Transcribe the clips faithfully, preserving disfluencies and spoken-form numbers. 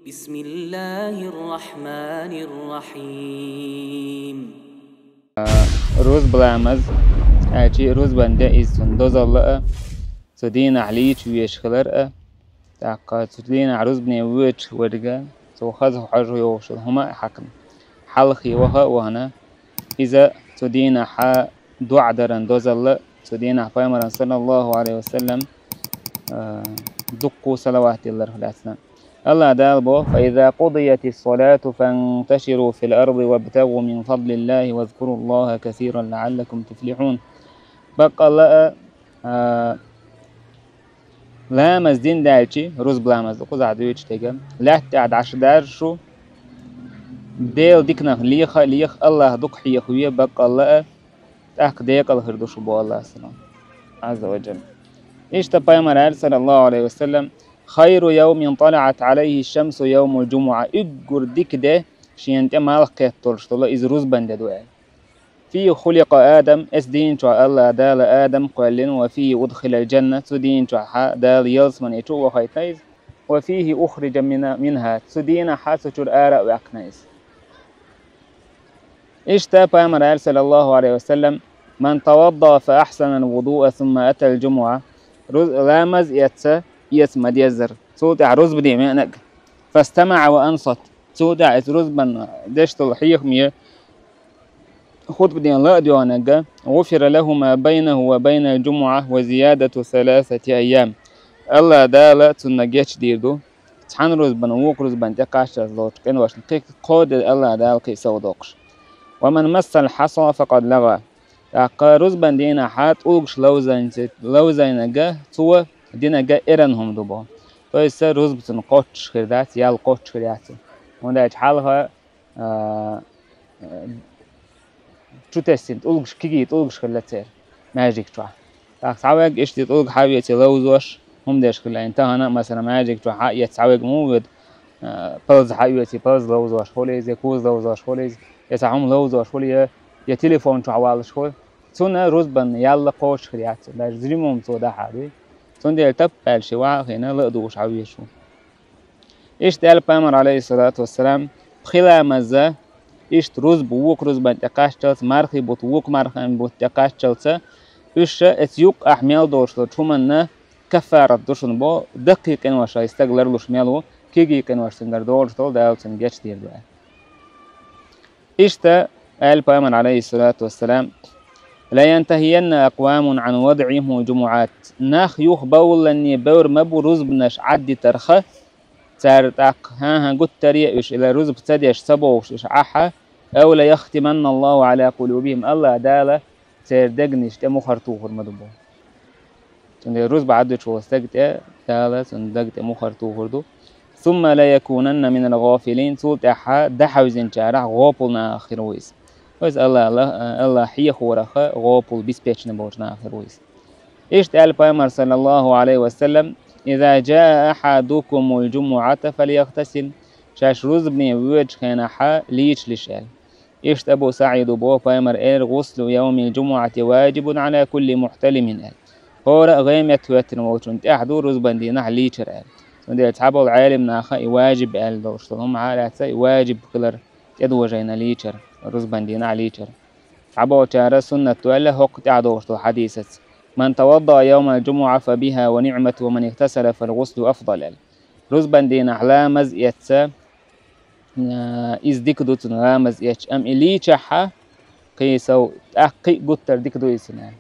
بسم الله الرحمن الرحيم. Рузба ламаз, аьлчи рузбан де из цун дозалла а, цу дийнахь лийча везаш хилар а, тӀаккха цу дийнахь рузбане воьдуш верг а, цо хаза хьожа йогӀуш йолу хӀума а хьаькхна, хьалхе ваха а вахана, иза цу дийнахьа доӀа даран дозалла, цу дийнахь пайхамаран, саллаллаху Ӏалайхи ва саллам, а, дуккха салават дилларх лаьцна. АллахӀ Дала боху: «فإذا قضيت الصلاة فانتشروا في الأرض وابتغوا من فضل الله واذكروا الله كثيرا لعلكم تفلحون». Баккъалла а, а, ламаз дина даьлчи, рузба ламаз ду кхузахь дуьйцуш дерг, лаьтта тӀехь дӀаша дар шу, Делан диканах леха а леха, АллахӀ дукха хьехаве, баккъалла а, тӀаккха декъала хир ду шу боху АллахӀ Дала, Ӏазза ва жалла. Иштта пайхамар аьлла, саллаллаху Ӏалайхи ва саллам: «خير يوم طلعت عليه الشمس يوم الجمعة». Уггар дика де, шена тӀе малх кхетталуш долу, иза рузбан де ду аьлла. «فيه خلق آدم», эцу дийнан чохь АллахӀ Дала Адам кхоьллина, «وفيه أدخل الجنة», цу дийнан чохь Дала ялсамане чу а вахийтина иза, «وفيه أخرج من-، منها», цу дийнахь цу чуьра ара а ваьккхина иза. Иштта пайхамар аьлла, саллаллаху Ӏалайхи ва саллам: «من توضأ فأحسن الوضوء ثم أتى الجمعة». Руз-, ламаз эцна, эца ма-деззара, цул тӀаьхьа рузба де веанарг. «فاستمع وأنصت». Цул тӀаьхьа иза рузбан деш долу хьехаме, хутба ден ла а доьгӀнарг, «غفر له ما بينه وبين الجمعة وزيادة ثلاثة أيام». АллахӀ Дала цунна гечдийр ду, цхьана рузбан вукху рузбан тӀе кхаччалц долчу къиношна кхин кхо де АллахӀ Дала кхин сов доккхуш. «ومن مس الحصى فقد لغى». ТӀаккха рузбан дийнахь тӀулгаш ловзайнарг, цо динарг эрна хӀума ду боху. То есть рузба цунна кхоччуш хир дац, ял кхоччуш хир яц. ХӀунда аьлча хьалха а, чу тесна тӀулгаш, кегий тӀулгаш хилла церан маьждиг чохь. ТӀаккха цхьаверг иштта тӀулг хьаоьций ловзош, хӀума деш хилла. Тахана, масала, маьждиг чохь хьаэцна цхьаверг муха воьду, а, палаз хьаоьций, палаз ловзош хуьлий иза, я куз ловзош хуьлий иза, я цхьа хӀума ловзош хуьлий, я, я телефон чохь валлаш хуьлий. Цунна рузбан ял кхоччуш хир яц, даже жимма хӀума цо дахьа дуй. Цундела тап аьлла ши ваха а хиъна, ла а дугӀуш хьан везаш ву. Иштта аьлла пайхамар, Ӏалайхиссалату вассалам, пхи ламаза, иштта рузба вукху рузбан тӀе кхаччалц, мархий бутт вукху мархин бутт тӀе кхаччалца, уьш ша эца юккъахь мел долуш долчу хӀуманна каффарат ду шуна бо, даккхий къинош ай стаг ларлуш мел ву, кегий къинош цуьнгара долуш долу, Дала цунна гечдийр ду аьлла. Иштта аьлла пайхамар, Ӏалайхиссалату вассалам: «لينتهين أقوام عن وضعهم الجمعات». Нах юха бовлланне бевр ма бу рузбанаш Ӏаддитарха, цара тӀаккха, хӀан-хӀа, гуттаре а уьш, ила рузба ца деш, ца бовлуш уьш Ӏахьа, «أو ليختمن الله على قلوبهم», АллахӀ Дала церан дегнаш тӀе мухӀар тухур ма ду бо. Цундела рузба Ӏаддуьтуш волу стаг тӀе Дала цунна даг тӀе мухӀар тухур ду. «ثم ليكونن من الغافلين», цул тӀаьхьа дӀахьевзинчарах гӀопал нахах хир ву иза. Иза АллахӀ, АллахӀ хьехорах гӀопал, беспечный болчу нахах хир ву иза. Иштта аьлла пайхамар, саллаллаху Ӏалайхи ва саллам: «إذا جاء أحدكم الجمعة فليغتسل». Шаьш рузбане воьдучу хенахь лийчалаш аьлла. Иштта Абу СаӀида боху, пайхамар элира: «غسل يوم الجمعة واجب على كل محتلم», аьлла. ХӀора а гӀеметтахӀоьттина волчунна тӀехь ду рузбан дийнахь лийчар аьлла. Цундела цхьаболу Ӏелам наха и важиб аьлла долуш долу хӀума хьалаца, и важиб хилар тӀедожийна лийчар, рузбан дийнахь лийчар. Цхьаболчара суннат ду аьлла хӀокху тӀехь долуш долу хьадисаца: «من توضأ يوم الجمعة فبها ونعمت ومن اغتسل فالغسل أفضل», аьлла. Рузбан дийнахь ламаз эцна, а, иза дика ду цунна ламаз эцча, амма и лийчахьа, кхин сов, тӀаккха кхин а гуттар дика ду иза цунна аьлла.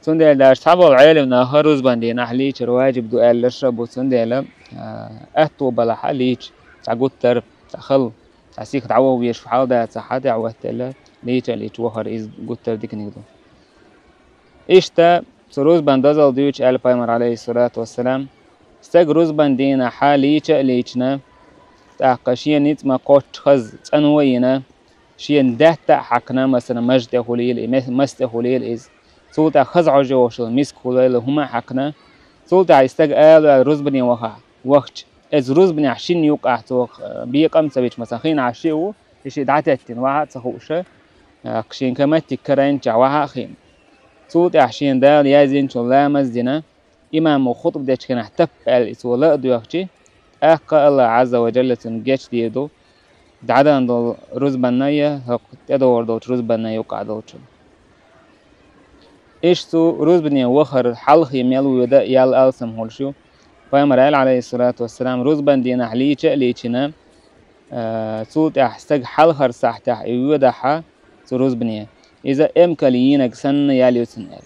Цундела даже цхьаболу Ӏелам наха рузбан дийнахь лийчар важиб ду аьлларш а бу, цундела, а, аьтто балахьа лийча, цхьа гуттар, цхьа хала, цхьа сиха дӀавогӀу везаш хьал дацахьа, тӀехь ваттелла, лийча а лийча вахар иза гуттар диканиг ду. Иштта цу рузбан дозалла дуьйцу аьлла пайхамар, Ӏалайхиссалату вассалам, стаг рузбан дийнахьа лийча а лийчина, тӀаккха шен ницкъ ма кхоччу хаза цӀано а йина, шена даьтта а хьаькхна, масала, маж тӀе хуьлийла и, ме-, мас тӀе хуьлийла иза. Цул тӀаьхьа хаза хьожа йогӀуш йолу миска хуьлийла хӀума а хьаькхна. Цул тӀаьхьа и стаг ала ваьлла рузбане ваха, вахча, иза рузбанехь шинна юккъахь цо, э, бекъам а ца бича, масала, хиъна Ӏаш шиъ ву, и шиъ дӀатеттина ваха а ца хууша, э, шен каматтиг карайначохь ваха а хиъна. Цул тӀаьхьа шена Дала яздинчул ламаз дина, имамо хутба дечу хенахь тапп аьлла и цо ла а доьхчи, ТӀаккха Аллах Ӏазза ва Джалла цунна гечдийр ду дӀаденна долу рузбанна я, хӀокху тӀедогӀур долчу рузбанна юкъахь долчу. Иштта цу рузбане вахар хьалхе мел воьду ял алсам хуьлуш ю. Пайхамар аьлла, Ӏалайхиссалату вассалам, рузбан дийнахь лийча а лийчина, а, цул тӀаьхьа стаг хьалхара сахьтехь и воьдахьа цу рузбане, иза эмкал йийнарг санна ял ю цунна аьлла.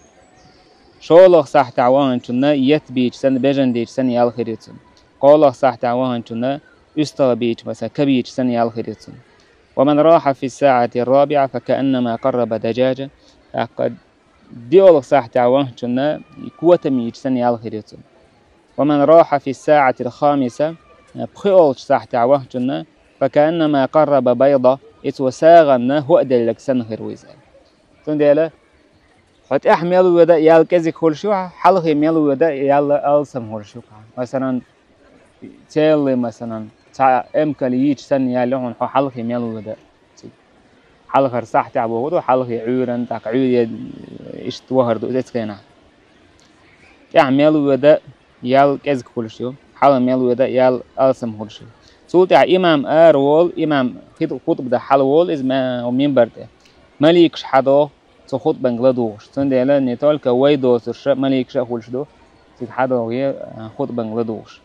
ШолгӀа сахьтехь ваханчунна етт бийча санна, бежан дийча санна ял хир ю цунна. КхоалгӀа сахьтехь ваханчунна уьстагӀ бийча, масала, ка бийча санна ял хир ю цунна. «ومن راح في الساعة الرابعة فكأنما قرب دجاجة». ТӀаккха диъолгӀа сахьтехь ваханчунна кота мийча санна ял хир ю цунна. «ومن راح في الساعة الخامسة», пхоьалгӀачу сахьтехь ваханчунна, «فكأنما قرب بيضة», и цо сагӀанна хӀоа делларг санна хир ву иза. Цундела хьо тӀаьхьа мел воьду ял кӀезиг хуьлуш ю, хьалхе мел воьду ял алсам хуьлуш ю. Масалан, целый, масалан, цхьа эмкал йийча санна ял ю хьуна, хьо хьалхе мел воьду. Хьалхара сахьтехь боху ду, хьалхе Ӏуьйранна, тӀаккха Ӏуьйре иштта вахар ду эцу хенахь. ТӀаьхьа мел воьду ял кӀезиг хуьлуш ю, хьалха мел воьду ял алсам хуьлуш ю. Цул тӀаьхьа имам ара волу, имам хит-, хутба дан хьала волу иза ма-, минбар тӀе. Маликаш хьадогӀу цу хутбанга ладугӀуш. Цундела не только вай доцурша, маликаш а хуьлуш ду, цига хьадогӀий, а, хутбанга ладугӀуш.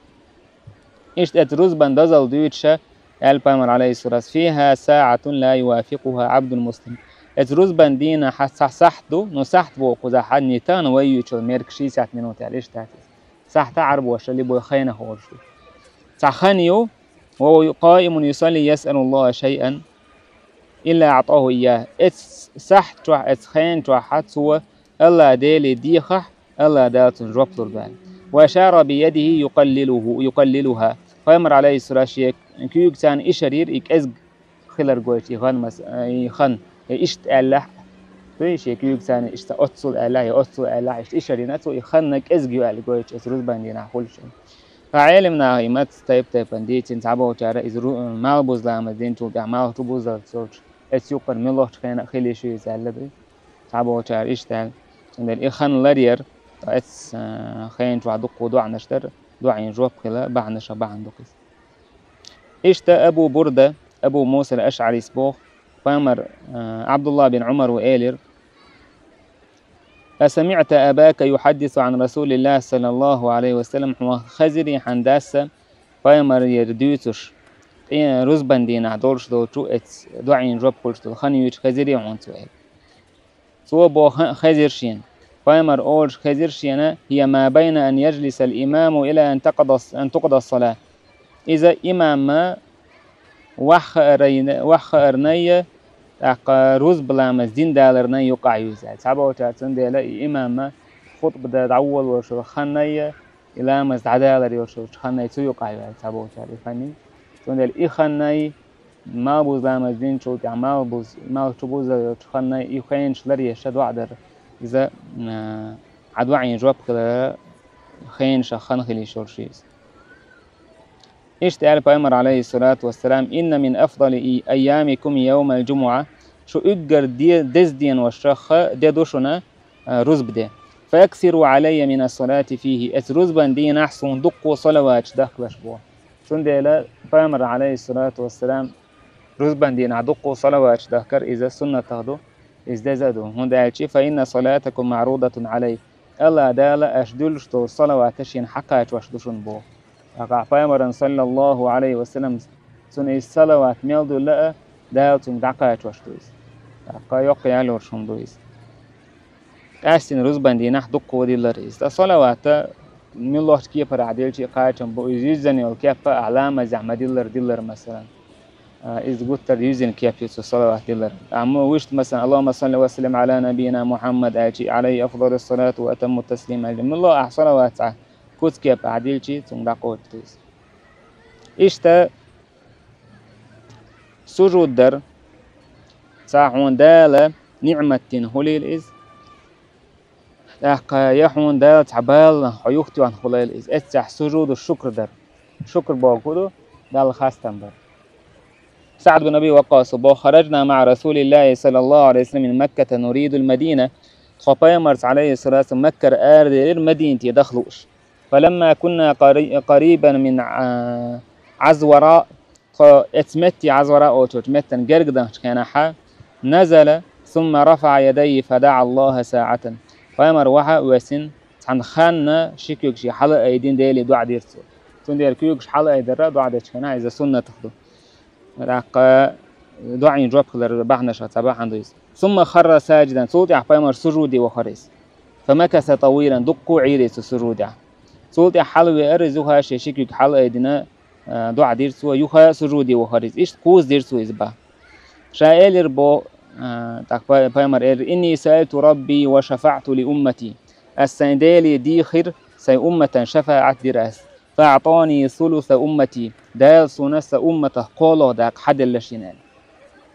Иштта эцу рузбан дозалла дуьйцуша, аьлла пайхамар, Ӏалайхиссалату: «فيها ساعة لا يوافقها عبد مسلم». Эцу рузбан дийнахь цхьа сахьт ду, ну, сахьт боху кхузахь, не тахана вай юьйцучу мерка шестьдесят минут аьлла, иштта дац иза. Сахьт Ӏарбоша любой хенахь олуш ду. Цхьа хан ю, «وهو قائم يصلي يسأل الله شيئا إلا أعطاه إياه». Эцу сахьт чохь, эцу хен чохь цо Аллах Деле дехахь, Аллах Дала цунна жоп лур ду аьлла. «وأشار بيده يقلله، يقللها». Пайхамар, Ӏалайхиссалам, шен куьйгаца ишар йира и кӀезиг хилар гойтуш, и хан мас-, и хан, я иштта аьллахь, дуй, шен куьйгаца иштта оццул аьллахь, я оццул аьллахь, иштта ишар йина цо, и хан кӀезиг ю аьлла гойтуш, эцу рузбан дийнахь хуьлуш. Ткъа Ӏелам наха и мац тайп-тайпана дийцина, цхьаболчара иза ру-, малхбуза ламаз динчул тӀаьхьа малх чу буззалц йолчу, эцу юккъана муьлххачу хенахь а хила йиш ю иза аьлла ду. Цхьаболчара иштта аьлла. Цундела и хан ларъяр, ткъа эцу, а, хен чохь дуккха доӀанаш дар, доӀийн жоп хила бахьанашах бахьана ду-кх иза. Иштта Абу Бурда, Абу Муса ал-АшӀарис боху, пайхамар, а, Ӏабдулла бин Ӏумара элира: «أسمعت أباك يحدث عن رسول الله صلى الله عليه وسلم؟» Хьуна хезирий хьан дас пайхамарера дуьйцуш, къе-, рузбан дийнахь долуш долчу эцу доӀийн жоп хуьлуш долу хан юьйцуш хезирий хьуна цо аьлла. Цо боху хезира шена. Пайхамар олуш хезира шена: «هي ما بين أن يجلس الإمام إلى أن تقضى، أن تقضى الصلاة». Иза имамма ваха хаарайна-, ваха хаарнай, тӀаккха рузба ламаз дина даларнай юкъахь ю иза аьлла. Цхьаболчара цундела и имамма хутба дан дӀаволавелла ханнай, и ламаз дӀадалар йолуш йолчу ханнай цу юкъахь ю аьлла цхьаболчара и ханнай. Цундела и ханнай, малхбуза ламаз динчул тӀаьхьа малхбуз-, малх чу буззалла йолчу ханнай и хенаш ларъеш доӀа дар. Иза, а, Ӏа доӀийн жоп хилара хенашах хан хила йиш йолуш ю иза. Иштта аьлла пайхамар, Ӏалайхиссалату вассалам: «إن من أفضل أيامكم يوم الجمعة». Шу уггар де-, деза деношах де ду шуна, а, рузба де. «فأكثروا علي من الصلاة فيه». Эцу рузбан дийнахь суна дуккха салаваташ дахкалаш боху. Цундела пайхамар, Ӏалайхиссалату вассалам, рузбан дийнахь дуккха салаваташ дахкар иза суннатах ду, иза деза а ду. ХӀунда аьлча: «فإن صلاتكم معروضة علي». Аллах Дала аша дуьллуш долу салаваташ шена хьакхачош ду шуна боху. ТӀаккха пайхамаран, саллаллаху Ӏалайхи ва саллам, цунна иза салават мел дуьлла а, Дала цуьнга дӀакхачош ду иза. ТӀаккха йоккха ял йолуш хӀума ду иза. Къаьстина рузбан дийнахь дуккха диллар иза. Ткъа салавата муьлххачу кепарахь дилча а кхачам бу иза, юьззина йолу кеп а ахь ламазехь ма-диллара диллар, масалан. А, иза гуттар а юьззина кеп ю цу салават диллар. Амма вуьшта, масалан, «اللهم صل وسلم على نبينا محمد» аьлча, «عليه أفضل الصلاة وأتم التسليم» аьлча, муьлхха ахь салават цхьа куц кеп ахь дилча, цунга дӀакхочуш ду иза. Иштта сужуд дар, цхьа хьуна Дала ниъмат дина хуьлийла иза. ТӀаккха я хьуна Дала цхьа бала хьо юхатоьхна хуьлийла иза. Эццехь сужуду шукр дар. Шукр боху ду, Далла хастам бар. СаӀд бин Аби Ваккъаса боху: «خرجنا مع رسول الله صلى الله عليه وسلم من مكة نريد المدينة». Тхо пайхамарца, Ӏалайхиссалату вассалам, Маккара араделира Мадинате даха лууш. فلما كنا قري- قريبا من ع- عزوراء, тхо эцу метте, Ӏазвара олучу меттана герга дахчу хенахь, نزل ثم رفع يديه فدعا الله ساعة. Пайхамар ваха а воьссина, цхьана ханна ши куьг шен хьала а айдина, Деле доӀа дира цо. Цундела куьйгаш хьала айдара доӀа дечу хенахь иза суннатах ду. ТӀаккха доӀийн жоп хилар бахьанашах цхьа бахьана ду иза. ثم خر ساجدا, цул тӀаьхьа пайхамар сужуде вахара иза. فمكث طويلا, дуккха а Ӏийра иза цу сужудехь. Цул тӀаьхьа хьала веара иза, юха шен ши куьг хьала айдина, а, доӀа дира цо, юха сужуде вахара иза. Иштта кхузза дира цо иза бан. Ша элира боху, а, тӀаккха пай- пайхамар элира: إني سألت ربي وشفعت لأمتي. Ас сайн Деле дийхира, сайн умматан шафаӀат дира ас. فأعطاني ثلث أمتي. Дала суна сан умматах кхоалгӀа дакъа хьаделла шена аьлла.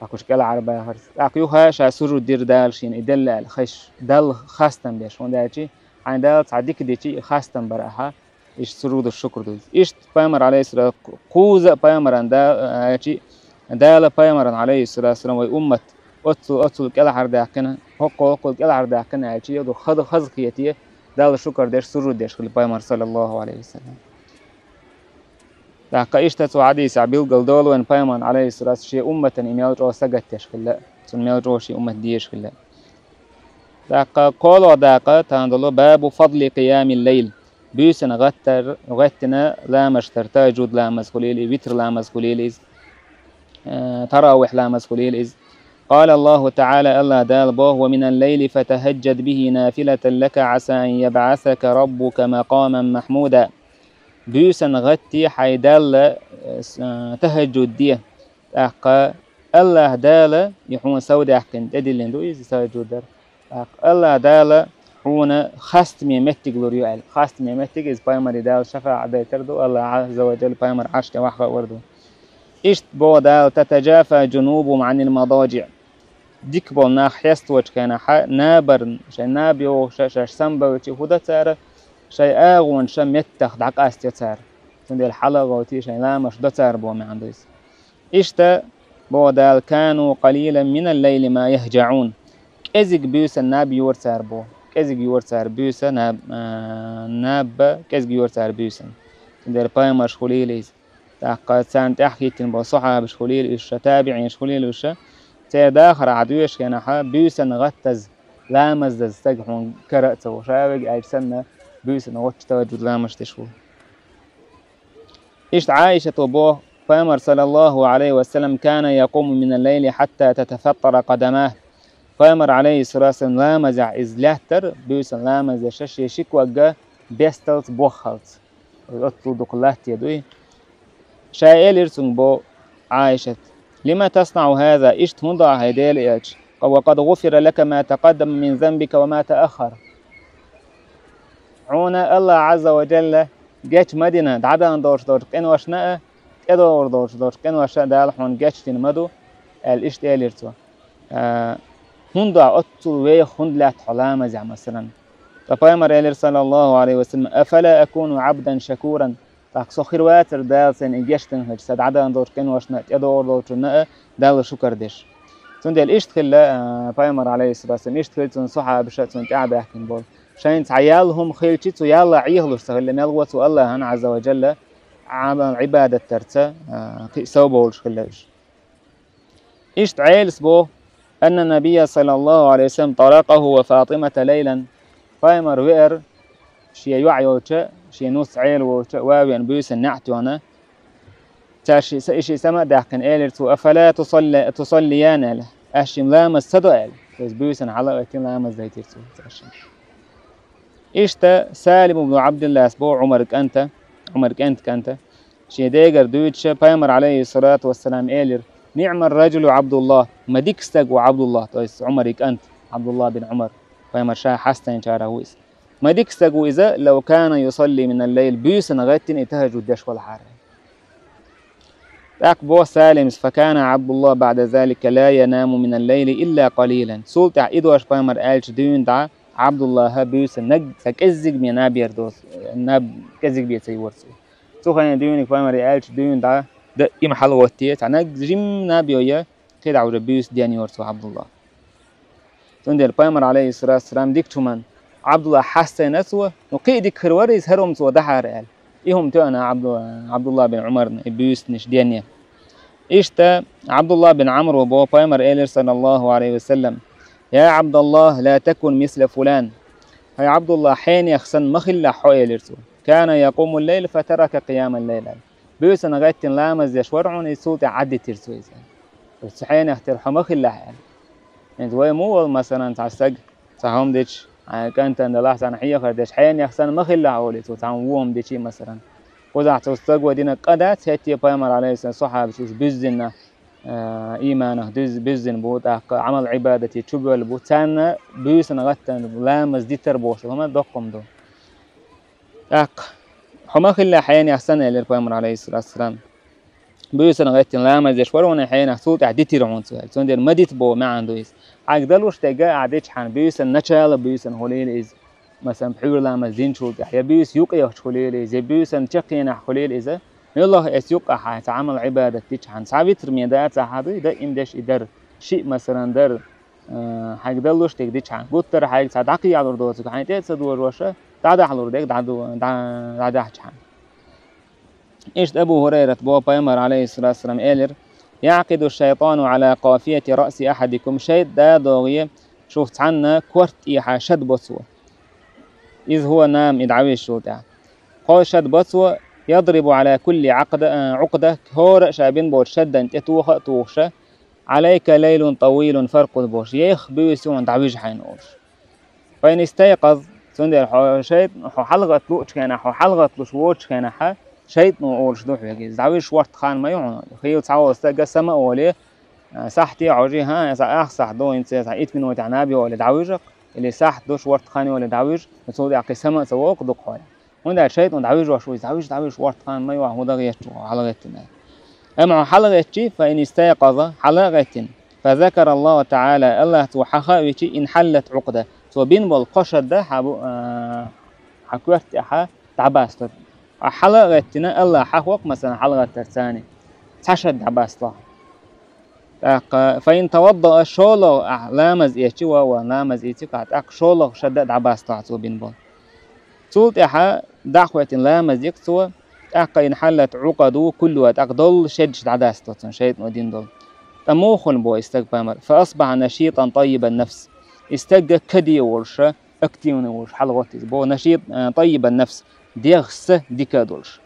ТӀаккха уьш кӀелхьарбахара. ТӀаккха юха ша сужуд дира Дала шена и делла аьлла, хезаш, Далла хастам беш. ХӀунда аьлча хьайн Дала цхьа дика дичи, и хастам бара ахьа, иштта сужуду шукр ду иза. Иштта пайхамар, алейхиссалату, кхузза а пайхамаран да-, аьлчи, Дала пайхамаран, алейхиссалату вассалам, вай уммат оццул, оццул кӀелхьардаьккхина, хӀокхул, хӀокхул кӀелхьардаьккхина аьлчи, ду хаза, хаза хете, Далла шукар деш, сужуд деш хила пайхамар, саллаллаху алейхи ва саллям. ТӀаккха иштта цу хьадисехь билггал долу вайн пайхамаран, алейхиссалату, шен умматан и мел чӀогӀа сагатдеш хилла, цунна мел чӀогӀа шен уммат дезаш хилла. ТӀаккха кхоалгӀа дакъа тахана долу: باب فضل قيام الليل. Буьйсанна гӀаттар-, гӀеттина ламаш дар, тахажжуд ламаз хуьлийла, витр ламаз хуьлийла иза, э, таравихь ламаз хуьлийла иза. قال الله تعالى, АллахӀ Дала боху: ومن الليل فتهجد به نافلة لك عسى أن يبعثك ربك مقاما محمودا. Буьйсанна гӀатте хьайн Далла, э, с-, э, тахажжуд де. ТӀаккха АллахӀ Дала, и хьуна сов даьккхина, тӀедиллина ду иза, тахажжуд дар. ТӀаккха АллахӀ Дала хьуна хастаме меттиг лур ю аьлла. Хастаме меттиг иза пайхамаре Дала шафаӀат дайтар ду, АллахӀ Ӏазза ва Джалла пайхамар Ӏарш тӀе вахка а вар ду. Иштта боху Дала: تتجافى جنوبهم عن المضاجع. Дика болу нах хьесточу хенахь набарна, шайн наба йогӀуш шаьш самабевлчи хӀун до цара, шайн агӀонаш меттах дӀакъастайо цара. Цундела хьала а гӀовтий, шайн ламаш до цара боху маьӀна ду иза. Иштта боху Дала: كانوا قليلا من الليل ما يهجعون. КӀезиг буьйсанна наб йора цара боху. КӀезиг йора цара буьйса наб-, а, набба, кӀезиг йора цара буьйсанна. Цундела пайхамарш хуьлийла иза. ТӀаккха царна тӀаьхьа хӀиттина болу сахьабаш хуьлийла уьш, табиӀинаш хуьлийла уьш. Церан дахарехь доьшуш хенахь буьйсанна гӀаттаза, ламаз даза стаг хьуна кара а ца ву. Ша вега аьлча санна, буьйсанна гӀотташ тахажжуд ламазаш деш ву. Иштта Ӏайшата боху, пайхамар, саллаллаху алейхи ва саллям, كان يقوم من الليل حتى تتفطر قدماه. Пайхамар, алейхиссалату вассалам, ламазехь иза лаьттара, буьйсанна ламаз деш, шен ши ког бесталц, боххалц. Оццул дукха латте дуй. Ша элира цуьнга боху Ӏайшата: لم تصنع هذا؟ Иштта хӀунда до хьайн, Делан элча? وقد غفر لك ما تقدم من ذنبك وما تأخر. Хьуна АллахӀ Ӏазза ва Джалла геч ма дина, дӀадахана долуш долчу къиношна а, тӀедогӀур долуш долчу къиношна а Дала хьуна геч дина ма ду, аьлла иштта элира цо. А, хӀунда оццул веха хӀунда лаьтта хьо ламазехь, масалан? Ткъа пайхамар элира, саллаллаху алейхи ва саллям: أفلا أكون عبدا شكورا؟ ТӀаккха со хир вацара Дала сайна и гечдан хилча, сан дӀадахана долчу къиношна а, тӀедогӀур долчунна а Далла шукар деш? Цундела иштта хилла, а, пайхамар, алейхиссалату вассалам, иштта хилла цуьнан сахьабаша, цунна тӀаьхьа баьхкина болу. Шайна цхьа ял хӀума хилчи, цу яллахь Ӏехалуш ца хилла, мел вон цо АллахӀан, Ӏазза ва Джалла, Ӏамал, Ӏибадат дарца, а, кхин а сов бовлуш хилла уьш. Иштта Ӏелас боху: أن النبي صلى الله عليه وسلم طرقه وفاطمة ليلا. Пайхамар веара шен йоӀ йолча, шен нус Ӏела волча, ван веана буьйсанна неӀ тоьхна. Цара ши са-, и ши сама а даьккхина, элира цо: أفلا تصلي-, تصليان, аьлла. Аш шимма ламаз ца до, аьлла. Иза буьйсанна хьала а гӀоьттина, ламаз дайтира цо цара шимма. Иштта Салим ибн Абдуллас боху, Ӏумар кӀанта, Ӏумар кӀентан кӀанта, шен дегара дуьйцуша, пайхамар, алейхиссалату вассалам, элира: نعم الرجل عبد الله. Ма дика стаг ву Абдуллах, то есть Ӏумаран кӀант, Абдуллах бин Ӏумар. Пайхамар ша хьастайначарах ву иза. Ма дика стаг ву иза, لو كان يصلي من الليل, буьйсанна гӀеттина и тахажжуд деш валахьара. ТӀаккха боху Салимас: فكان عبد الله بعد ذلك لا ينام من الليل إلا قليلا. Цул тӀаьхьа и дош пайхамар аьлча дуьйна дӀа, Абдуллаха буьйса наг цхьа кӀеззиг бен наб яр доцу, наб кӀеззиг бен ца йора цо. Цу хенахь дуьйна пайхамар аьлча дуьйна дӀа, даима хьала гӀоттий, цхьа наг жимма наб йой, кхидӀа уже буьйса ден йора цо Абдуллах. Цундела пайхамар, алейхиссалату вассалам, дикачу хӀуманна, Ӏабдуллахь хьастайна цо, ну, кхин а дика хир вара иза, хӀара хӀума цо дахьара аьлла. И хӀума тоьана Ӏабду-, Ӏабдуллахь бин Ӏумарна и буьйсанаш денъян. Иштта Ӏабдуллахь бин Ӏамро бо, пайхамар элира, саллаллаху Ӏалайхи ва саллам: «Я Ӏабдаллахь, ла такун мисла фулан». «ХӀай Ӏабдуллахь, хьенех санна ма хилалахь хьо», — элира цо. «Кана якумул лайла фатарака къиямал лайл». Буьйсанна гӀеттина ламаз деш вара хьуна иза, цул тӀаьхьа Ӏаддитира цо иза. Цу хьенех тера хьо ма хилалахь аьлла. ХӀинца вай муха вала, масалан, цхьа стаг цхьа хӀума дича, а, кӀантана далахь, цхьана хьехар деш, хьенех санна ма хилалахь олий цо, цхьа хӀума, во хӀума дичий, масалан. Кхузахь цу стага дина къа дац, хӀетте пайхамар, Ӏалайхиссалам, сахьабаш уж буьззина, а, иманах дуьз-, буьззина бу, тӀаккха Ӏамал-Ӏибадате чубоьлла бу. Царна буьйсанна гӀеттина ламаз дитар бохуш хӀума доккха хӀума ду. ТӀаккха: «Хьо ма хилалахь хьенех санна», — элира пайхамар, Ӏалайхиссалату вассалам. «Буьйсанна гӀеттина ламаз деш вара хьуна хьенех, цул тӀаьхьа дитира хьуна цо», — аьлла. Цундела ма дита боху маьӀна ду иза. Хьайга далуш дерг а ахь дичахьана, буьйсанна начало буьйсанна хуьлийла иза, масалан, пхьуьйра ламаз динчул тӀаьхьа, я буьйса юкъехча хуьлийла иза, я буьйсанна чаккхенахь хуьлийла иза, муьлхха а эс юкъахь хьайна цхьа Ӏамал-Ӏибадат дичахьана, цхьа витр ме дац ахьа дуй, даим деш и дар, шиъ, масалан, дар, а, хьайга далуш дерг дичахьана, гуттар а хьайга цхьа дӀакхехьалур доцург хьайна тӀе а ца дожош, дӀадахьалур дерг дӀаду-, дӀа-, дӀадахьчахьана. Иштта Абу ХӀурайрата боху, пайхамар, Ӏалайхиссалату вассалам, элира: «ЯӀкъиду шайтӀану Ӏала къафияти раъси ахьадикум». ШайтӀа дӀадогӀий шух цхьанна корта тӀехьа шад бо цо. Иза хӀуъа нама и дӀавижчул тӀаьхьа. Кхо шад бо цо: «Ядрибу Ӏала кулли Ӏакъда-, а, Ӏукъда», хӀора а ша бина болчу шаддан тӀе тоха а тухуша, «Ӏалайка лайлун тӀавилун фаркъуд», бохуш, «Еха буьйса ю хьуна, дӀавижа хьайна», олуш. «Фа ин истайкъаз», цундела хьо шайтӀа, хьо хьалагӀатта луучу хенахь, хьо хьалагӀатта луш воцучу хенахь, шайтӀано олуш ду хьоьга иза: «ДӀавижа, шортта хан ма ю хьуна». Хийла цхьа волу стага сама а волий, а, сахьте а хьожий, хӀан, аса ах сахьт ду, хӀинца аса итт минотехь наб ю олий, дӀавижа-кх, или сахьт ду, шортта хан ю олий, дӀавижа, цул тӀаьхьа кхин сама а ца воккху дукха хьо. ХӀунда аьлча шайтӀано дӀавижош ву иза, дӀавижа, дӀавижа, шортта хан ма ю, хӀун дан гӀерташ ву хьалагӀеттина. Амма хьо хьалагӀеттий, «фа ин истайкъаза», хьала а гӀеттина, «фа закара Аллаху таӀала», Аллах цо хьан хаа вичий, «инхьаллат Ӏукъда», цо бина болу кхо шадда хьан бу-, а, хьан коьрта тӀехьа дӀабасто. Ахь хьала а гӀеттина, Аллах хьан хокху, масалан, хьалагӀаттар царний, цхьа шад дӀабасто. ТӀаккха, «фа ин таваддаъа», шолгӀа ахь ламаз эцчи, ва, ва, ламаз эциг ахь, тӀаккха шолгӀа шадда а дӀабасто ахь цо бина болу. Цул тӀаьхьа дӀахӀоьттина ламаз дика цо, тӀаккха «инхьаллат Ӏукъаду куллуха», тӀаккха долу шедаш дӀадасто цунна шайтӀано дина долу. ТӀаккха муха хуьлу боху и стаг, пайхамар? «Фа асбахьа нашитан таййибан нафс». И стаг каде волуша, активный волуш хьалагӀотту иза. Бо нашит, а, таййибан нафс, дегӀ са дика а долуш.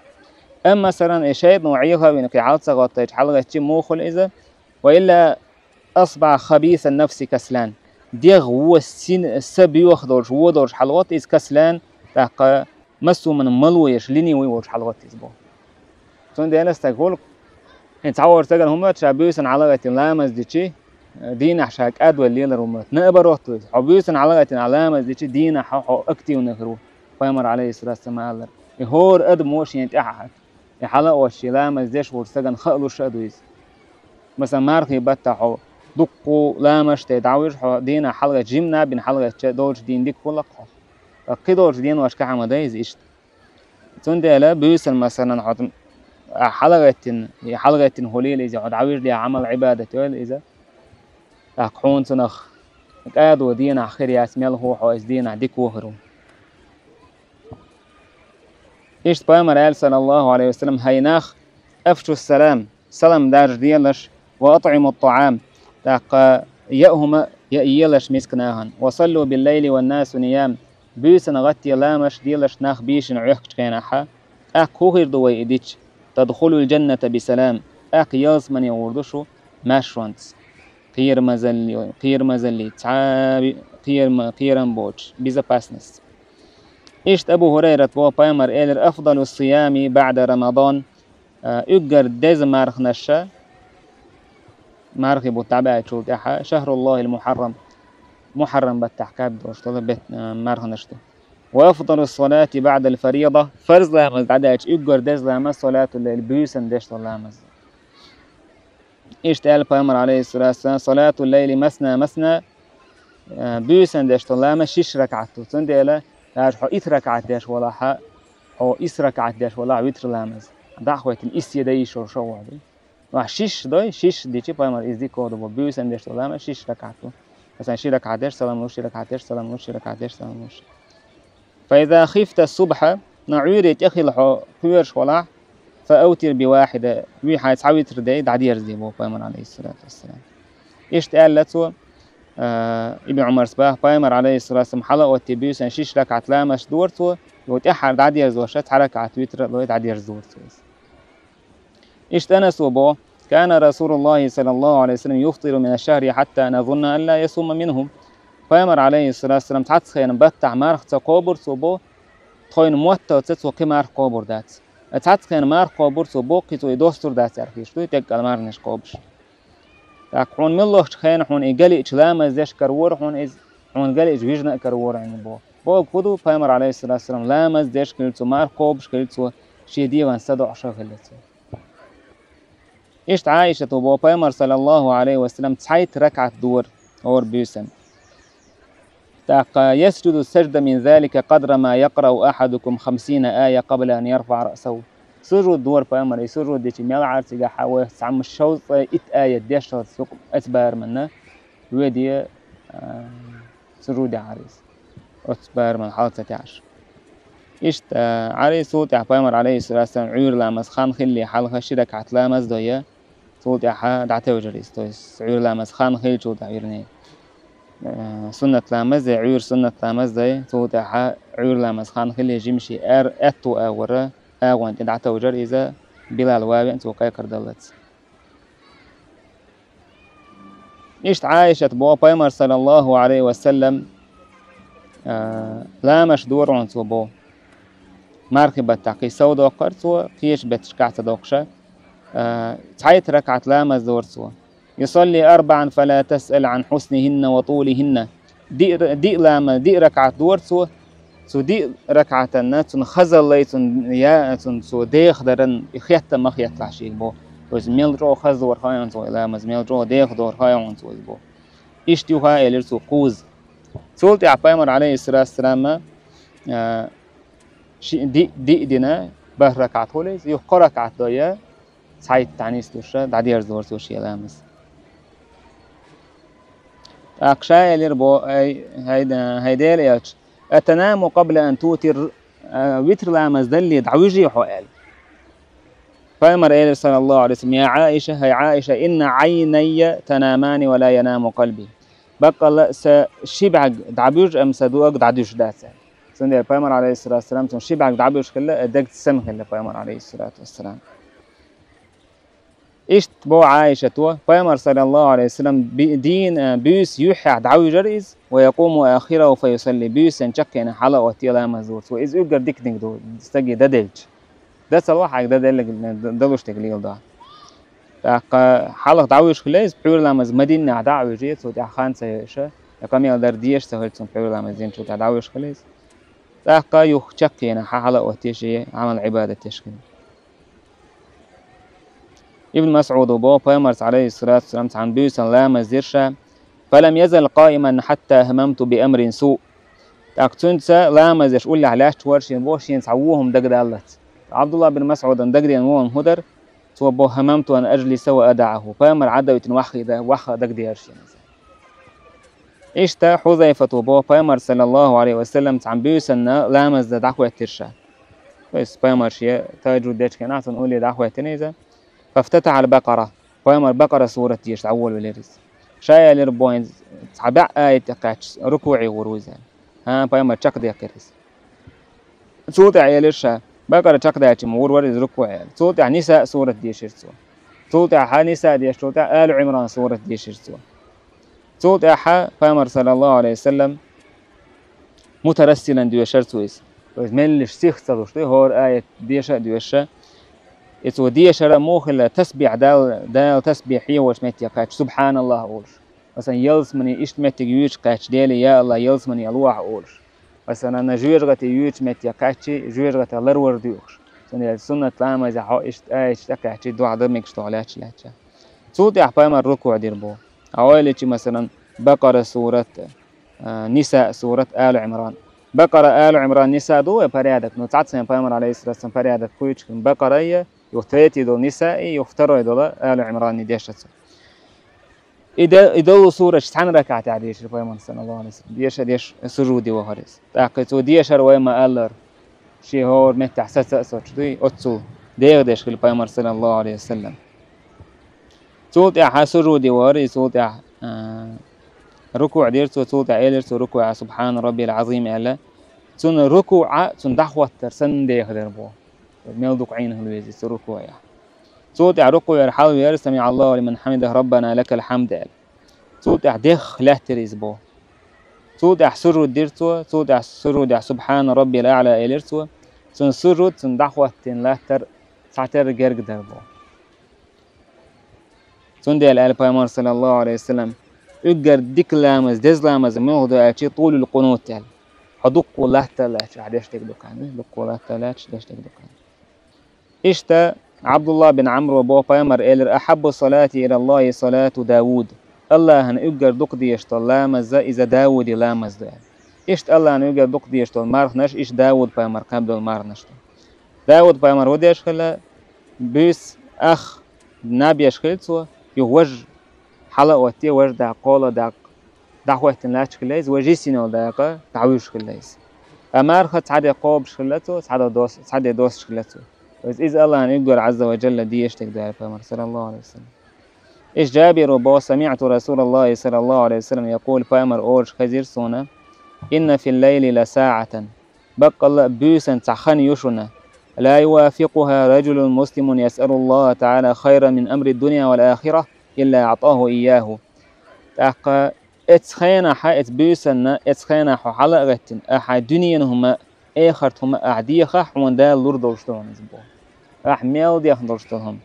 Амма, масалан, и шайтӀано Ӏеха а вина, кхин хьала ца гӀоттуьйтуш хьалагӀеттий, муха хуьлу иза? «Ва илла асбахьа хабисан нафси каслан». ДегӀ вон син, са боьха долуш, вон долуш хьалагӀотту иза, каслан, тӀаккха массо а хӀуманна мало еш, ленивый волуш хьалагӀотту иза боху. Цундела стаг хуьлу, хӀинца цхьа волчу стагана хӀума ша буьйсанна хьалагӀеттина ламаз дичи, дийнахь ша кӀадвелла лелар хӀума. Наоборот ву иза. Хьо буьйсанна хьалагӀеттина ламаз дичи, дийнахь хьо, хьо активный хир ву. Пайхамар, Ӏалайхиссалату вассалам, аьллера: «И хӀора адам ву шена тӀаьхьа хьаьжча, и хьала а оцу шен ламаз деш волчу стагана хаалуш а ду иза». Масалан, мархий баттахь хьо дуккха ламаз дай дӀавижа, хьо дийнахь хьалагӀетта, жимма а бина хьалагӀеттача, долчу дийна дика хуьлу-кх хьо. Ткъа кхидолчу деношкахь а ма дай иза иштта. Цундела буьйсанна, масалан, хьо, а, хьалагӀеттина, и хьалагӀеттина хуьлийла иза, хьо дӀавижале Ӏамал-Ӏибадат йойла иза. ТӀаккха хьуна цунах кӀадо дийнахь хир яц, мел хӀу хьо иза дийнахь дика ву хир ву. Иштта пайхамар аьлла, саллаллаху Ӏалайхи ва саллам: «ХӀай нах, афшу салам, салам даржаделаш, ва атӀиму тӀаӀам, тӀаккха яа хӀума яа елаш миска нахана, ва саллу биллайли ван насу ниям, буьйсанна гӀатте ламазаш делаш нах бийшина Ӏохкучу хенахьа, тӀаккха хӀун хир ду вай и дича? Тадхулул джанната бисалам, тӀаккха ялсамане гӀур ду шу маьршонца». Кхерамазалли, кхерамазалли, цхьа а кхерам-, кхерам боцуш, безопасность. Иштта Абу ХӀурайрата боху, пайхамар элира: «Афдалу сыями баъда Рамадан». А, уггар деза марханаша, мархи бутт дӀабаьллачул тӀаьхьа, «шахруллахил мухьаррам», мухьаррам баттахь кад долуш долу бет-, а, марханаш ду. «Ва афдалу салати баъдал фарида», фарз ламаз дӀадаьлча уггар деза ламаз салатул лайл, буьйсанна деш долу ламаз. Иштта аьлла пайхамар, Ӏалайхиссалату вассалам: «Салатул лайли масна масна», э, буьйсанна деш долу ламаз шиш ракаӀат ду. Цундела, даже хьо итт ракаӀат деш валахьа, хьо исс ракаӀат деш валахь, витр ламаз, дӀахӀоьттина исс я дай йиш йолуш вогӀу. Ва шиш дой, шиш дичи пайхамар иза дика ду бо, буьйсанна деш долу ламаз шиш ракаӀат ду. Масалан, ши ракаӀат деш, салам луш, ши ракаӀат деш, салам луш, ши ракаӀат деш, салам луш. فإذا خفت الصبح, на Ӏуьйре тӀе хила хьо кхоьруш хилахь, فأوتر بواحدة, вуьйхьа цхьа витр де, дӀадерзаде, боху пайхамар, алейхиссалату вассалам. Иштта аьлла цо, а, Ибн Ӏумарс боху, пайхамар, алейхиссалату вассалам, хьала а оттий буьйсанна шишша ракаӀат ламазаш дора цо, юха тӀаьххьара дӀадерзош, цхьа ракаӀат витр а лой, дӀадерзадора цо иза. Иштта Анаса боху, كان رسول الله صلى الله عليه وسلم يفطر من الشهر حتى نظن أن لا يصوم منه. Пайхамар, алейхиссалату вассалам, цхьацца хенахь баттахь марха ца кхобура цо боху, тхойна мотталца цо кхин марха кхобур дац. Цхьацца хенахь марха кхобура цо боху, кхин цо и достур дац аьлла хеташ ду, и тӀеккъала марханаш кхобуш. ТӀаккха хьуна муьлххачу хенахь хьуна и галиъча ламаз деш каравора хьуна иза, хьуна галиъча вижна а каравора хьуна боху. Бохург хӀун ду, пайхамар, алейхиссалату вассалам, ламаз деш хилла цо, марха кхобуш хилла цо, шен дегӀан садоӀуш хилла цо. Иштта Ӏайшата боху, пайхамар, саллаллаху алейхи ва саллям, цхьайтта ракаӀат дора хӀора буьйсанна. ТӀаккха يسجد السجد من ذلك قدر ما يقرأ أحدكم خمسين آية قبل أن يرفع رأسه. Сужуд дора пайхамар, и сужуд дича мел Ӏар цигахь вайх цхьамма шовзткъе итт аят деш хилац юкъа оцу бараманна, веде, а, сужуде Ӏар иза. Оцу бараман хьал ца таьӀаш. Иштта, а, Ӏари цул тӀаьхьа пайхамар, алейхиссалату вассалам, Ӏуьйра ламаз хан хилли хьалха ши ракаӀат ламаз дой, цул тӀаьхьа дӀатевжира иза. То есть Ӏуьйра ламаз хан хилчул тӀаьхьа, вернее. Э, суннат ламаз дой, Ӏуьйра суннат ламаз дой, цул тӀаьхьа Ӏуьйра ламаз хан хилли жимчу эр-, аьтту агӀора, агӀонна тӀе дӀатевжира иза, Билал ван веана цо кхайкхар даллалц. Иштта Ӏайшата боху, пайхамар, саллаллаху алейхи ва саллям, а, ламазаш дора хьуна цо боху. Мархи баттахь кхин сов доккхура цо, кхечу бетташкахь ца доккхуш, а, цхьайтта ракаӀат ламаз дора цо. يصلي أربعا فلا تسأل عن حسنهن وطولهن. Диъ, диъ ламаз, диъ ракаӀат дора цо, цу диъ ракаӀатанна цунна хазаллай, цунна я, цунна цо деха даран и хетта ма хетталахь шега боху. То есть мел чӀогӀа хаза дора хьуна цо и ламаз, мел чӀогӀа деха дора хьуна цо иза боху. Иштта юха а элира цо кхузза. Цул тӀаьхьа пайхамар, алейхиссалату вассалам, а, ши-, диъ, диъ дина, бархӀ ракаӀат хуьлу иза, юха кхо ракаӀат дой, цхьайтта нислуш, дӀадерзадора цо шен ламаз. ТӀаккха ша элира боху, ай, хӀай, хӀай Делан элча, أتنام قبل أن توتر, а, витр ламаз далле дӀавуьжий хьо аьлла. Пайхамар элира, саллаллаху алейхи ва саллям, я Ӏайша, хӀай Ӏайша, إن عيني تنامان ولا ينام قلبي. Баккъалла а сан ши бӀаьрг дӀабуьжу, амма сан дог дӀадуьжуш дац аьлла. Цундела пайхамар, алейхиссалату вассалам, цуьнан ши бӀаьрг дӀабуьжуш хилла, а даг цу санна хилла пайхамар, алейхиссалату вассалам. Иштта боху Ӏайшата, пайхамар, саллаллаху алейхи ва саллям, би-, дийна, а, буьйса юьххьехь дӀавуьжура иза, ويقوم آخره فيصلي, буьйсанна чаккхенахь хьала а оттий ламаз дора цо. Иза уггар диканиг ду, стаге дан делча. Дан ца ло хьайга, дан деллиг, д-, далуш дерг леладо. ТӀаккха хьалха дӀавуьжуш хилла иза, пхьуьйра ламаз Мадинахь дӀа а вуьжий, цо тӀехь хан ца йойша, я къамел дар дезаш ца хилла цунна, пхьуьйра ламаз динчул тӀаьхьа дӀавуьжуш хилла иза. ТӀаккха юха чаккхенахь хьала а оттий шен Ӏамал-Ӏибадат деш хилла. Ибн МасӀуда боху, пайхамарца, алейхиссалату вассалам, цхьана буьйсанна ламаз дира ша, فلم يزل قائما حتى هممت بأمر سوء. ТӀаккха цуьнца ламаз деш уллехь лаьтташ вара шена боху, шена цхьа вон хӀума дагадаллалц. Ӏабдулла бин МасӀудана дагадеана вон хӀума хӀун дара, цо боху, هممت أن أجلس وأدعه. Пайхамар Ӏадойтина ваххийда-, вахха дагадеара шена иза. Иштта Хьузайфата боху, пайхамар, саллаллаху алейхи ва саллям, цхьана буьйсанна ламаз дан дӀахӀоьттира ша. То есть пайхамар шен тахӀажжуд дечу хенахь цунна улле дӀахӀоьттина иза. فافتتح البقرة. Пайхамар Бакъара сурат деша дӀаволавелира иза. Ша элира боху, цхьа бӀе аят тӀе кхаьчча рукуӀе гӀур ву иза. ХӀан, пайхамар чекхдеккхира иза. Цул тӀаьхьа элира ша, Бакъара чекхдаьлча ма гӀур вара иза рукуӀе аьлла. Цул тӀаьхьа Ниса сурат дешира цо. Цул тӀаьхьа Ниса дешчул тӀаьхьа Алу Ӏимран сурат дешира цо. Цул тӀаьхьа пайхамар, саллаллаху алейхи ва саллям, мутарассилан доьшура цо иза. То есть меллиша сих ца луш, тӀе хӀора аят деша а доьшуша. И цо дешар муха хилла, тасбихь Дала, Дала тасбихь хьехочу метте кхаьчча, субхьаналлахӀ олуш. Масалан, ялсамане иштта меттиг юьйцуш кхаьчча, Деле, я АллахӀ, ялсамане лохьа олуш. Масалан, жоьжахате юьйцучу метте кхаьчча, жоьжахатех ларвар доьхуш. Цундела суннат ламазехь хьо иштта аяташ тӀекхаьчча, духьа дан мегаш тоху лаьтташ лаьттача. Цул тӀаьхьа пайхамар рукуӀ дира боху. Ткъа ойла йича, масалан, Бакъара сурат, а, Ниса сурат, Алу Ӏимран. Бакъара, Алу Ӏимран, Ниса ду вай порядок? Ну, цхьацца пайхамар, алейхиссалату вассалам, порядок кхуьйчу хилла. Бакъара я, юха третий долу Ниса и, юха второй долу Алу Ӏимран и дешаца. И де-, и долу сураш цхьана ракаӀатехь дешира пайхамар, саллаллаху Ӏалайхи ва саллам. Деша, деш, сужуде вахара иза. ТӀаккха цо дешар вай ма-аллара, шен хӀора меттехь саца а соцуш дуй, оццул дегӀ деш хилла пайхамар, саллаллаху Ӏалайхи ва саллам. Цул тӀаьхьа сужуде вахара, и цул тӀаьхьа, а, рукуӀ дира цо, цул тӀаьхьа элира цо рукуӀехь: «Субхьана раббил Ӏазим», – аьлла. Цунна рукуӀ а, цунна дӀахӀоттар санна дехар боху. Мел дукха Ӏийна хила веза цу рукуӀехь. Цул тӀаьхьа рукуӀера хьалавеара: «СамиӀаллаху лиман хьамидах, раббана лакал хьамд», – аьлла. Цул тӀаьхьа дехха лаьттира иза боху. Цул тӀаьхьа сужуд дира цо, цул тӀаьхьа сужудехь «Субхьана раббил аӀла» элира цо. Цунна сужуд, цунна дӀахӀоттийна латтар цхьатерра герга дара боху. Цундела аьлла пайхамар, саллаллаху Ӏалайхи ва саллам: «Уггар дика ламаз, деза ламаз муьлха ду аьлча, тулул къунут аьлла. Хьо дуккха латта а лаьтташ ахь деш дерг ду кхаьнна, дуккха латта а лаьтташ деш дерг ду кхаьнна». Иштта Абдулла бин Амро боху, пайхамар элира: «Ахьаббу салати илаллахи салату Давуд». Аллахьана уггар дукха дезаш долу ламаз иза Давуди ламаз ду аьлла. Иштта Аллахьана уггар дукха дезаш долу марханаш, иштта Давуд пайхамар кхаьбна долу марханаш ду. Давуд пайхамар хӀун деш хилла? Буьйса ах наб еш хилла цо, юха важа хьала а оттий, важа дакъа, кхола дакъа дӀахӀоьттина лаьтташ хилла иза, важа йисина йолу дакъа дӀавуьжуш хилла иза. Ткъа марха цхьа де кхобуш хилла цо, цхьа де дос-, цхьа де доссуш хилла цо. Иза, иза Аллахьана уггар Ӏазза ва жалла дезаш дерг ду аьлла пайхамар, саллаллаху Ӏалайхи ва саллам. Иштта Жабиро боху: «СамиӀту Расулаллахи саллаллаху Ӏалайхи ва саллам якъул», пайхамар олуш хезира суна: «Инна фил лайли ла саӀатан». Баккъалла а буьйсанна цхьа хан ю шуна. «Ла ювафикъуха ражулун муслимун ясъалуллаха таӀала хайран мин амри дунья вал ахира, илла аӀтаху ийяху». ТӀаккха эцу хенахь, эцу буьйсанна, эцу хенахь хьо хьала а гӀеттина, ахьа дуьненан хӀума, эхарт хӀума ахь дехахь, хьуна Дала лур долуш ду хьуна иза боху. Ахь мел дехна долуш долу хӀума.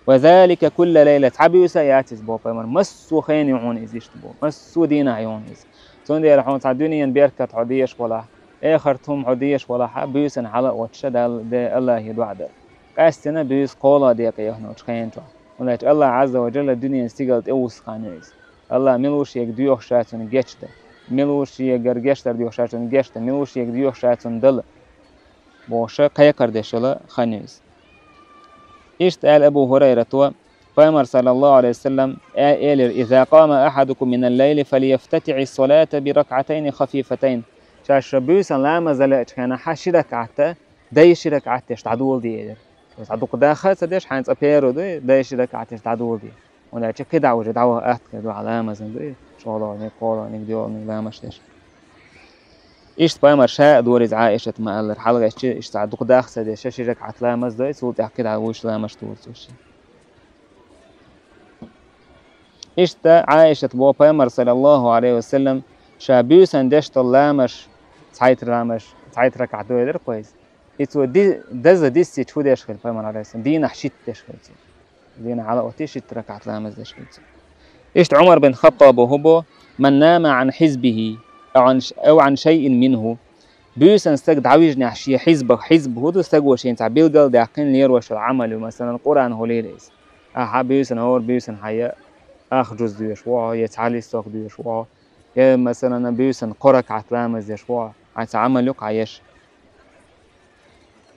«Ва залика кулла лайла», цхьа буьйса а яц иза боху пайхамар, массо а хенахь ю хьуна иза иштта боху, массо а дийнахь ю хьуна иза. Цундела хьуна цхьа дуьненан беркат хьо дезаш валахь, эхарт хӀума хьо дезаш валахь, буьйсанна хьала а гӀоттуш Дала, де Аллахе доӀа дара. Къаьстина буьйса кхола декъе яхана оцу хенан чохь. ХӀунда аьлча Аллах Ӏазза ва жалла дуьненан стигала тӀе вуссу хан ю иза. Аллах мила ву шега доьхуш ша цунна гечдан, мила ву шега гечдар доьхуш ша цунна гечдан, мила ву шега доьхуш ша цунна дала бохуш кхайкхар деш йолу хан ю иза. Иштта аьлла Абу ХӀурайрато, пайхамар, саллаллаху Ӏалайхи ва саллам, а-, элира: «Иза къама ахьадукум минал лайли фалъяфтатихьи салата би ракаӀатайни хафифатайн». Ша ши буьйсан ламаз лаьа лаьачу хенахь ши ракаӀат, дай ши ракаӀат деш дӀадоладе элира. Цхьа дукха даха а ца деш, хьайн цкъа перу дуй, дай ши ракаӀат деш дӀадоладе. ХӀунда аьлча кхидӀа уже дӀаваха атта хир ду хьан ламазна дуй, шолгӀаниг, кхоалгӀаниг, доьалгӀаниг ламаз деш. Иштта пайхамар ша а дора иза Ӏаишат ма-аллара, хьалагӀаьттича, иштта цхьа дукха даха ца деш, ши ракаӀат ламаз дой, цул тӀаьхьа кхидӀа вуьйш ламаз тура цо ши. Иштта Ӏаишат боху, пайхамар, саллаллаху Ӏалайхи ва саллам, ша буьйсан деш долу ламаш, цхьайтта ламаш, цхьайтта ракаӀат дойдира кхойза. И цо ди-, даза диссича хӀун деш хилла пайхамар, Ӏалайхиссалам? Дийнахь шитта деш хилла цо. Дийнахь хьала а оттий, шитта ракаӀат ламаз деш хилла цо. Иштта Ӏумар бин Хаттабо хӀун бо: «Ман нама Ӏан хьизбихи, ау Ӏан ш-, ау Ӏан шайин минху». Буьйсан стаг дӀавижнехь шен хьизбах, хьизб хӀун ду, стаго шен цхьа билгал а даьккхина лерош йолу Ӏамал ю, масалан, Къуръан хуьлийла иза. Ахьа буьйсан, хӀора буьйсан хьан я, ах жуз доьшуш ву хьо, я цхьа листок доьшуш ву хьо, я, масалан, буьйсан кхо ракаӀат ламаз деш ву хьо, хьан цхьа Ӏамал ю-кх хьан еш.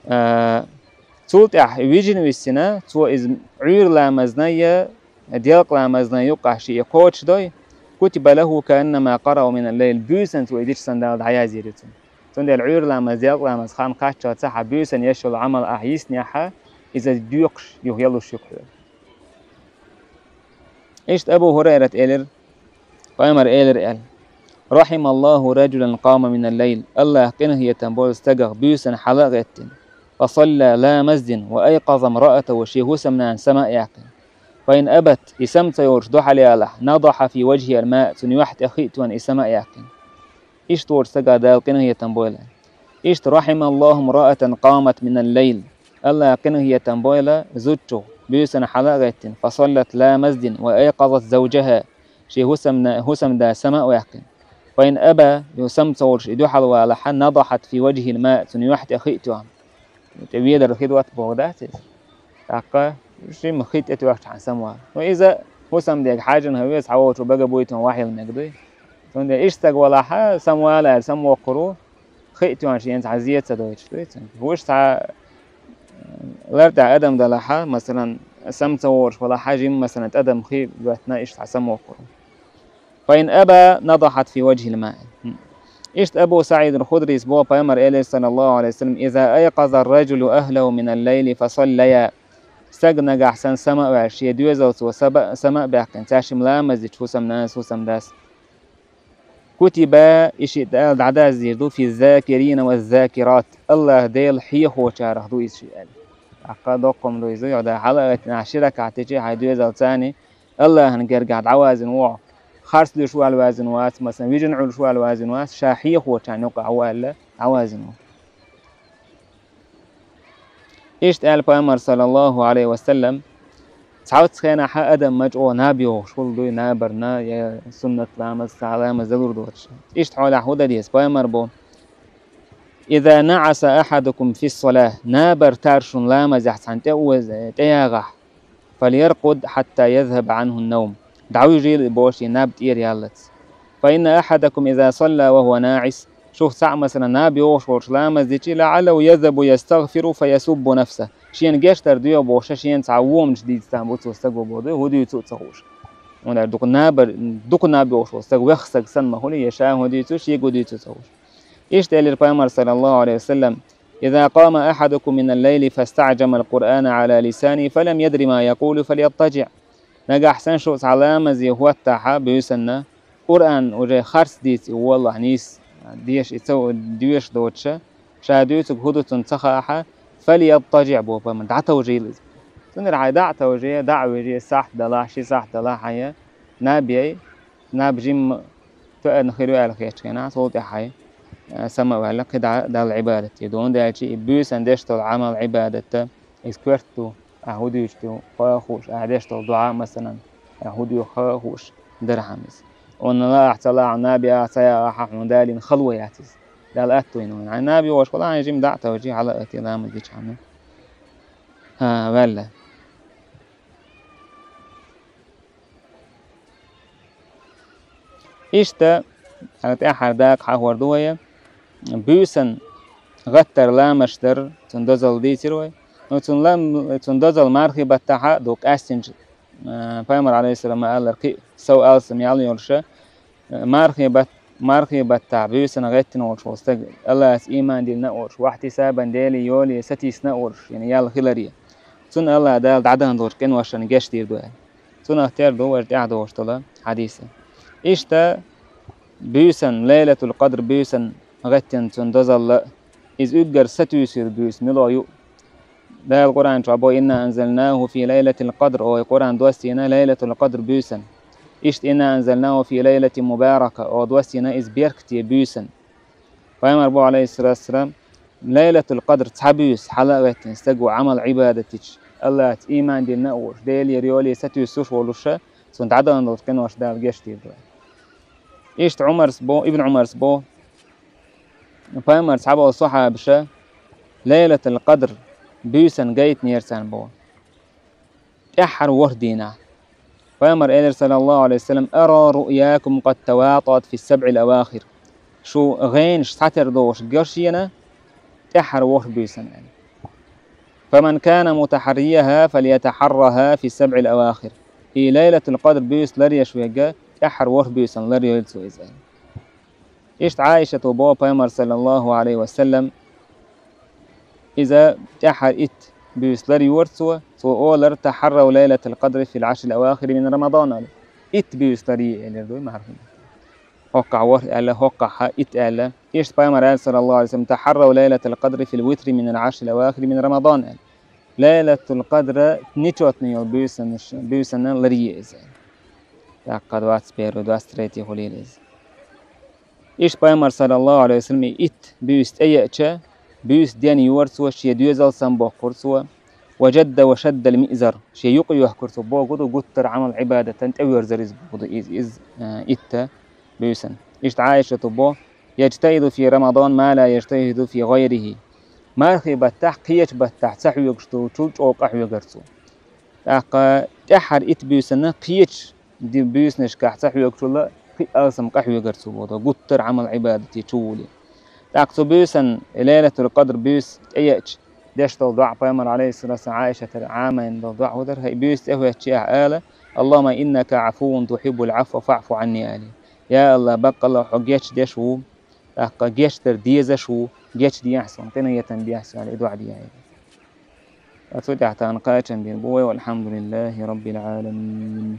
А, цул тӀаьхьа вижина висина, цо иза Ӏуьйра ламазна я делкъа ламазна юккъахь шен и кхочушдой, «кутиба лаху кааннама къараа минал лайл», буьйсанна цо и дича санна Дала дӀаязйийр ю цунна. Цундела Ӏуьйра ламаз, делкъа ламаз хан кхаччалца хьан буьйсанна еш йолу Ӏамал ахь йиснехь, иза доькхуш юха ялуш ю-кх хьоьга. Иштта Абу ХӀурайрат элира, пайхамар элира аьлла: «Рахьималлаху раджулан къама минал лайл». Аллах къинхетам бойла стагах буьйсанна хьала а гӀеттина, «фа салла», ламаз дина, «ва айкъаза мраатаху», шен хӀусамнана сама а яьккхина. «Фа ин абат», и сама ца йолуш дуьхьал ялахь, «надахьа фи важхихал маа», цуьнан юьхь тӀе хи а тоьхна и сама а яьккхина. Иштта волчу стагах Дала къинхетам бойла. Иштта: «Рахьималлаху мраатан къамат минал лайл». Аллах къинхетам бойла зудчух, буьйсанна хьала а гӀеттина, «фа саллат», ламаз дина, «ва айкъазат завжаха», шен хӀусамна-, хӀусамда сама а ваьккхина. «Фа ин аба», и сама ца волуш и дуьхьал валахь, «надахьат фи важхихил маа», цуьнан юьхь тӀе хи а тоьхна. ТӀе ведар хи дотту боху дац иза? ТӀаккха шимма хи тӀетоьхча хьан самавала. Ну, иза хӀусамдега хьаьжжина хӀун веза, цхьаволчо бага буьйтун вахьийла мега дуй? Цундела иштта стаг валахь, самавала аьлла, самавоккхур ву, хи а тоьхна шена цхьа зе ца дойтуш дуй цуьнга. ХӀуш цхьа лар тӀехь адам далахь, масалан, сама ца волуш валахь, жимма, масалан, тӀадам хи боьттина, иштта цхьа самавоккхур ву. فإن أبى نضحت في وجهه الماء. Иштта Абу СаӀид аль-Худрийс бо, пайхамар элира, саллаллаху Ӏалайхи ва саллам: إذا أيقظ الرجل أهله من الليل فصليا. Стаг нагахь санна сама а ваьлла, шен доьзалцо саба-, сама а баьккхина, цаьршимма ламаз дича, хӀусамнанас, хӀусамдас, كتب, и шиъ дӀадаздийр ду, في الذاكرين والذاكرات, АллахӀ Дела хьехочарах ду иза шиъ аьлла. ТӀаккха доккха хӀума ду иза, йода хьала а гӀеттина, ахь ши ракаӀат дича, хьайн доьзалца царна АллахӀан гергахь дӀавазина ву хьо, харц луш вала вазина вац, масалан, вижина Ӏулуш вала вазина вац, ша хьехочарна юкъахь ву аьлла, дӀавазина ву. Иштта аьлла пайхамар, саллаллаху Ӏалайхи ва саллам, цхьацца хенахь адам ма чӀогӀа наб йохуш хуьлу дуй, набарна я суннат ламаз, цхьа ламаз далур доцуш. Иштта хьолехь хӀун дан деза, пайхамар бо: إذا نعس أحدكم في الصلاة, набар тар шуна ламазехь цхьаьна тӀе оза, тӀеягӀахь, فليرقد حتى يذهب عنه النوم, дӀавуьжийла и бохуш, и наб тӀера яллалц. فإن أحدكم إذا صلى وهو ناعس, шух цхьаъ, масалан, наб йохуш волчу ламаз дичи, لعله يذهب يستغفر فيسب نفسه, шена гечдар доьху бохуш, шена цхьа воманаш дийца там бу цо стаг ву боху дуй, хӀун дуьйцу а ца хууш. ХӀунда аьлча дукха набар, дукха наб йохуш волу стаг, веха стаг санна ма хуьлий, я ша хӀун дуьйцу, шега хӀун дуьйцу ца хууш. Иштта элира пайхамар, саллаллаху Ӏалайхи ва саллам: إذا قام أحدكم من الليل فاستعجم القرآن على لسانه فلم يدر ما يقول فليضطجع. Нагахь санна шу цхьа ламазе хӀоттахьа буьйсанна, Къуръан уже харц дийца и воллахь нийса деша и ца, доьшуш доцуша, ша дуьйцург хӀун ду цунна ца хаахьа, فليضطجع боху пайхамар, дӀатовжийла иза. Цундела хьайн дӀа а товжий, дӀа а вижий, сахьт далахь, ши сахьт далахь хьайн, наб яй, наб жимма тоьарна хир ю аьлла хетачу хенахь, цул тӀаьхьа хьайн, а, сама а ваьлла, кхин дӀа Далла Ӏибадат де ду. ХӀунда аьлча и буьйсанна деш долу Ӏамал, Ӏибадат, иза коьрта ду, ахь хӀун дуьйцуш ду, ха а хууш, ахь деш долу дуӀа, масалан, ахь хӀун доьху, ха а хууш, дархьама иза. Онна лаахь ца лаахь, наб яахь ца яахь, хьуна далийна хало яц иза. Далла атта вайна вайна. Хьайн наб йогӀуш хилахь, хьайн жима дӀа а товжий, хьала а атий, ламаз дича хьуна. ХӀа, ваьлла. Иштта, хьан тӀаьххьара дакъа хьахор ду вай, буьйсанна гӀаттара ламаш дар, цунна дозалла дийцира вай. Ну, цунна лам-, цунна дозалла мархий баттахьа ду къаьстинчу, а, пайхамар, алейхиссалам, ма-аллара, кхин а сов алсам ял йолуша, а, мархий бат-, мархий баттахь буьйсанна гӀеттина волуш волу стаг, Аллахьаца ийман диллина а волуш, вахьтисабан, Деле йоле сатийсина а волуш, ян ял хиларе. Цунна Аллахь Дала дӀадахана долчу къиношна гечдийр ду аьлла. Цунах тера ду важа тӀаьхьа догӀуш долу хьадийса. Иштта буьйсанна, Лайлатул Къадр буьйсанна гӀеттина цунна дозалла, иза уггар сатуьйсур буьйса мила ю? Дала Къуръан чохь бо: «Инна анзалнаху фи лайлатил къадр», ой, Къуръан доссийна Лайлатул Къадр буьйсанна. Иштта: «Инна анзалнаху фи лайлатин мубарака», о, доссийна иза беркате буьйсанна. Пайхамар бо, алейхиссалату вассалам, Лайлатул Къадр цхьа буьйса хьала а гӀеттина, стаг ву Ӏамал-Ӏибадат дича, Аллахьаца ийман диллина а волуш, Делера йоле сатуьйсуш волуша, цунна дӀадахана долчу къинош Дала гечдийр ду. Иштта Ӏумарс бо, Ибн Ӏумарс бо, пайхамар цхьаболу сахьабаша Лайлатул Къадр буьйсанна гайтинера царна бо. ТӀаьххьара ворхӀ дийнахь. Пайхамар элира, саллаллаху алейхи ва саллям: «Ара руъякум къад таватаат фи сабъил авахир». Шу гӀенаш схьатера догӀуш го шена тӀаьххьара ворхӀ буьйсанна аьлла. «Фаман кана мутахаррияха, фалятахарраха фи сабъил авахир». И Лайлатул Къадр буьйса ларъеш верг тӀаьххьара ворхӀ буьйсанна ларйойла цо иза аьлла. Иштта Ӏайшата бо, пайхамар, саллаллаху алейхи ва саллям, иза тӀаьххьара итт буьйса ларйора цо, цо олар: «Тахаррав лайлатал къадри фил ашрил авахири мин Рамадан», аьлла. Итт буьйса ларъе элира дуй мархина. ХӀоккхахь ворхӀ аьлла, хӀоккхахь итт аьлла. Иштта пайхамар аьлла, саллаллаху алейхи ва саллям: «Тахаррав лайлатал къадри фил витри минал ашрил авахири мин Рамадан», аьлла. Лайлатул къадра нечётный йолу буьйсанаш, буьйсанна ларъе иза. ТӀаккха двадцать первый, двадцать третий хуьлийла иза. Иштта пайхамар, саллаллаху алейхи ва саллям, и итт буьйса тӀееача, буьйса ден йора цо, шен доьзал самабоккхура цо, ва жадда ва шаддал миъзар, шен юкъа йохкура цо, боху ду, гуттар а Ӏамал-Ӏибадатан тӀеверзар иза, боху ду, иза, иза, э, итта буьйсанна. Иштта Ӏайшата бо: «Яжтахиду фи Рамадан ма ла яжтахиду фи гайрихи». Мархи баттахь, кхечу баттахь ца хьоьгуш долчул чӀогӀа къахьоьгара цо. ТӀаккха тӀаьххьара итт буьйсанна кхечу ди-, буьйсанашкахь ца хьоьгучул кхин а алсам къахьоьгара цо, боху ду, гуттар а Ӏамал-Ӏибадате чу вуьлий. ТӀаккха цу буьйсанна, Лайлатул Къадр буьйса тӀееача, деш долу доӀа, пайхамар, алейхиссалату вассалам, Ӏайшатара Ӏамийна долу доӀа хӀун дара: «ХӀай, буьйса тӀехӀоьттича ахь ала: «Аллахумма иннака афувун тухиббул афва фаъфу анни», аьле. Я Аллах, баккъалла хьо гечдеш ву, тӀаккха гечдар дезаш ву, гечдехьа суна, къинхетам бехьа суна, аьле, дуӀа де, аьле. Цу тӀехь тахана кхачам бийр бу вай, валхьамдулиллахи раббил Ӏаламин.